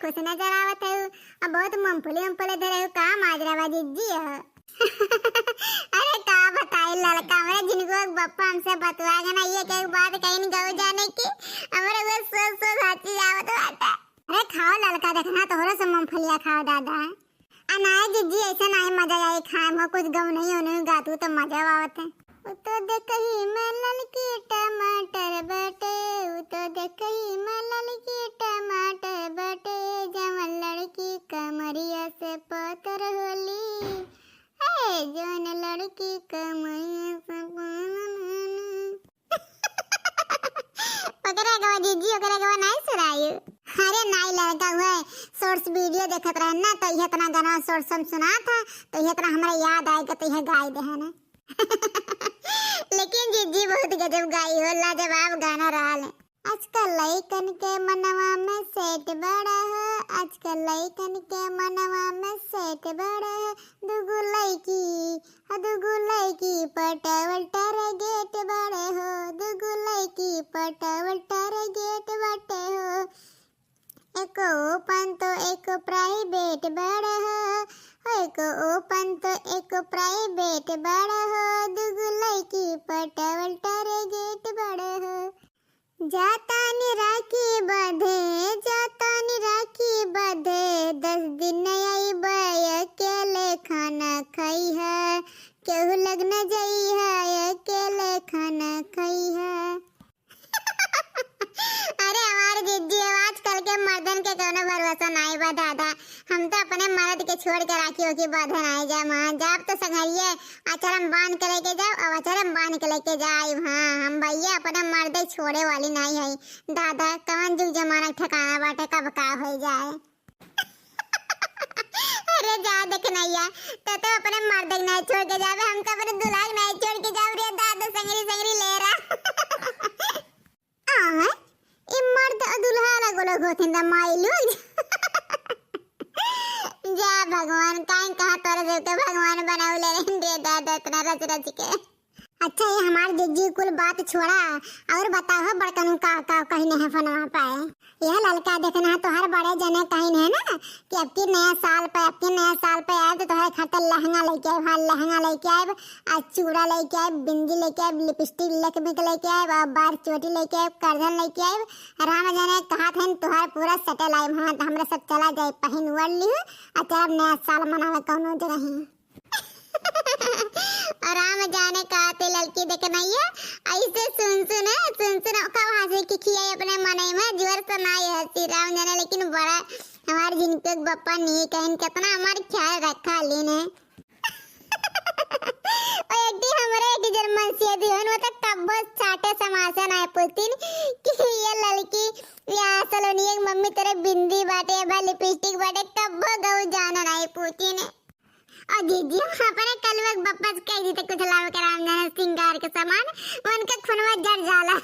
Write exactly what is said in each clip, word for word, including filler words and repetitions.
खुश नजर आवत है, अब बहुत मूंगफली उंगफली धरे हो, का माजरा बा जिज्जी हो? अरे का बताई ललका, हमरे झिनकुआ के बप्पा हमसे बतुआ के ना, एक एक बात कहीं गौ जाने की, हमरे वो सोच सोच हंसी आवत बाटे। अरे खाओ ललका, देखना तोहरो से मूंगफलिया खाओ दादा। आ नाय जिज्जी, ऐसे नाय मजा आई खाए में, कुछ गौ नहीं होने गा तू तो मजा आवत है। उ तो देखही में ललकी टमाटर बाटे, उ तो देखही में ललकी टमाटर बाटे, जवन लड़की कमरिया से पातर होली, ए, जवन लड़की कमरिया से पातर होली। ओकरे के बाद जिज्जी, ओकरे के बाद नाय सुनाई। अरे नाय लड़का हुए, shorts video देखत रहे ना, तो ये इतना गाना shorts में सुना था, तो ये इतना हमरा याद आएगा, तो ये गाय दे है ना। लेकिन जिज्जी बहुत गजब गाई हो, लाजवाब गाना रहल है। आजकल लइकन के मनवा में सेठ बड़ा हो, आजकल लइकन के मनवा में सेठ बड़ा हो। दुगो लइकी, हो दुगो लइकी पटावल target बड़ा हो, दुगो लइकी पटावल target बाटे हो। एको open तो एको private बड़ा हो, हो एको open तो एको private बड़ा हो, दुगो लइकी पटावल target बड़ा हो। जातानी राखी बांधे, जातानी राखी बांधे, दस दिन अइबे अकेले खाना खइहा, केहू लग न जइहा, अकेले खाना खइहा। अरे हमार जिज्जी, आजकल के मर्दन के कौनो भरोसा नाई बा दादा। हम तो अपने मर्द के छोड़ के राखी ओखी बांधे नाई जाए, वहाँ जाब तो संघरिये अचरम बांध के लेके जाओ, अब अचरम बांध के लेके जाए। हाँ, हम भैया अपने मर्दे छोड़े वाली नाई है दादा। कौन जुग जमाना के ठिकाना बाटे, कब का हो जाए। अरे जा देख नैया, तो तो अपने मर्द के नाई छोड़ के जावे, हम तो अपने दुल्हा के नाई छोड़ के जाओ रे दादा, संगरी संगरी ले रहा। आय, ई मर्द और दुल्हा अलग अलग होते हैं, माई लोग। जा भगवान, काहे कहा तोरे देव के भगवान बनाऊ ले रहे रे दादा, इतना रच रच के। अच्छा, ये हमार जिज्जी कुल बात छोड़ा, और बताओ बड़कनू का का कहिन है फोनवा पे। यह ललका देखना है, तोहर बड़े जने कहिन है ना कि अब की नया साल पे, अब की नया साल पे आए तो तोहरे खातिर लहंगा लेके आए, हाँ लहंगा लेके आए, आज चूड़ा लेके आए, बिंदी लेके आए, लिपस्टिक लिकमिक लेके आए, और बार चोटी लेके आए, करधन लेके आए। राम जाने कहा थे तोहर पूरा सटल आए, हाँ तो हमरा सब चला जाए, पहिन ओढ़ लिहू, और चलब नया साल मनावे कौनो जगह ही। और राम जाने कहा थे लड़की देख नैया, ऐसे सुन सुन है, सुन सुन का वहाँ से खिखियाई अपने मने में, जोर से ना ये हंसी राम जाने, लेकिन बड़ा हमारे जिनको बप्पा नहीं कहीं कितना हमारे ख्याल रखा लेने। ओ एक दी हमरे एक दी जर्मन से भी होन, वो तो कब्बो चाटे समासे नाय पूछिन कि ये लड़की या सलोनी एक मम्मी तेरे बिंदी बाटे, बा लिपस्टिक बाटे, कब्बो गऊ जाना नाय पूछिन। और जीजी, हम अपने कलुआ के बप्पा से कह दी तो कुछ लावे के राम जाने श्रृंगार के सामान, उनके खुनवा जर जाला।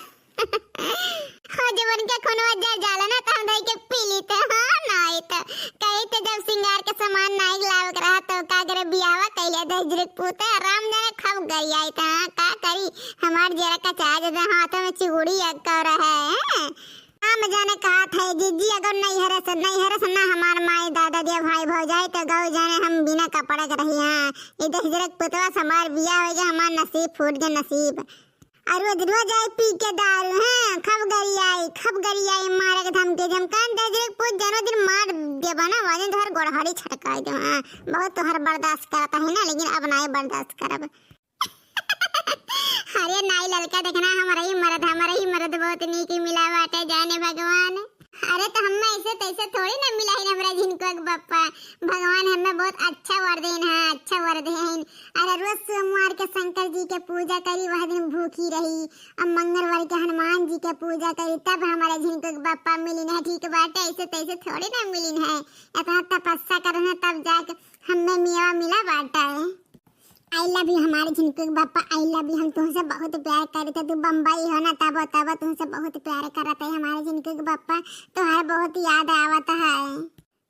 हाँ, जब उनके खुनवा जर जाला ना, तो हम धई के पी लीते। हाँ, नाई तो कही तो जब श्रृंगार के सामान नाई लावे के रहा, तो का करे, बियाहवा कैले दे जुरक पूते, राम जाने खब गरियाई था। हाँ, का करी, हमार जरा का चाह जैसे हाथों में चिगुड़ी अक्का रहे हैं। राम जाने कहा था, जीजी, अगर नैहरे से, नैहरे से ना हमार माई दादा दिया भाई भौजाई, तो गौ जाने हम बिना कपड़े के रही। हाँ, ये दस जुरक पुतवा से हमार बियाह हो गया, हमार नसीब फूट गया नसीब। आ रोज रोज आई पी के दारू, हैं, खब गरियाई, खब गरियाई, मारे के धमकी, धमकान दे दे, पूत जनो दिन मार देबा ना, वजन तोहर गोड़हड़ी छटकाई दे, हाँ, बहुत तोहर बर्दाश्त करत है ना, लेकिन अब नाई बर्दाश्त करब। अरे नाई ललका देखना, हमारा ही मर्द, हमारा ही मर्द बहुत नीक मिला बाटे, जाने भगवान। अरे तो हमें ऐसे तैसे थोड़ी ना मिला है हमरा झिनकुआ के बप्पा। भगवान हमें बहुत अच्छा वर देन है, अच्छा वर देन। अरे रोज सोमवार के शंकर जी के पूजा करी, वह दिन भूखी रही। अब मंगलवार के हनुमान जी के पूजा करी, तब हमारे झिनकुआ के बप्पा मिलिन है। ठीक बाटे, ऐसे तैसे थोड़ी ना मिलिन है। इतना तपस्या करन है तब जाके हमें मेवा मिला बाटे। I love you हमारे झिनकुआ के बप्पा, I love you। हम तुमसे बहुत प्यार करते, तू बम्बई हो ना, तबो तबो तुमसे बहुत प्यार करते हैं हमारे झिनकुआ के बप्पा, तोहर बहुत याद आवत है।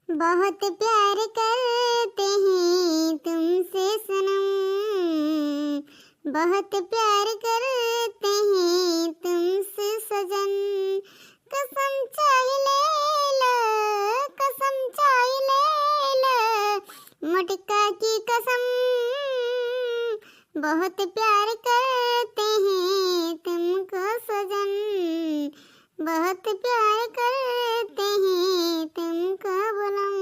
बहुत प्यार करते हैं तुमसे सनम, बहुत प्यार करते हैं तुमसे सजन, कसम चाहे ले लो, कसम बहुत प्यार करते हैं तुमको सजन, बहुत प्यार करते हैं तुमको बलम।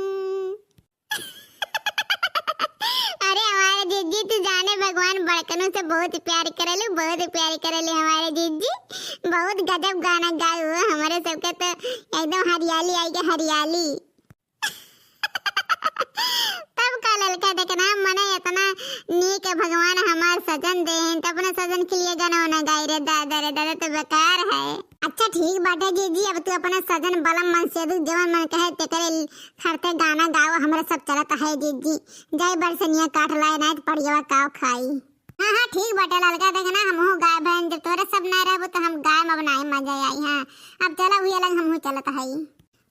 अरे हमारे जिज्जी, तू जाने भगवान बड़कनों से बहुत प्यार करेले, बहुत प्यार करेले हमारे जिज्जी। बहुत गजब गाना गाए हुए, हमारे सबके तो एकदम हरियाली आई गई, हरियाली। तब का ललका देखना, मने इतना नीक भगवान हमार सजन देहेन, त अपने सजन के लिए गाना वाना गाई रे दादा, रे दादा, तो बेकार है। अच्छा ठीक बाटे जिज्जी, अब तू अपने सजन बलम मनसेधु जवन मन कहे तेकरे खरते गाना गाओ, हमरा सब चलत है जिज्जी। जाई बरसनिया काट लाए, नाहीं त पड़ियवा काव खाई। हाँ, हाँ, ठीक बाटे ललका, देखना हमहू गायब हैं, जब तोरे सब ना रहबो तो हम गायब, अब नाहीं मजा आई। हाँ, अब चला हुई अलग, हमहू चलत है।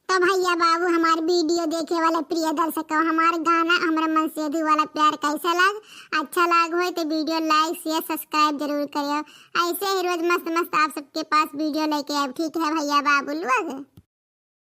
तो भैया बाबू, हमार video देखे वाले प्रिय दर्शकों, हमार गाना हमरा मनसेधु वाला प्यार कैसा लाग? अच्छा लाग होय तो video like, share, subscribe जरूर करियो। ऐसे ही रोज मस्त मस्त आप सबके पास video लेके आए, ठीक है भैया बाबू लोग।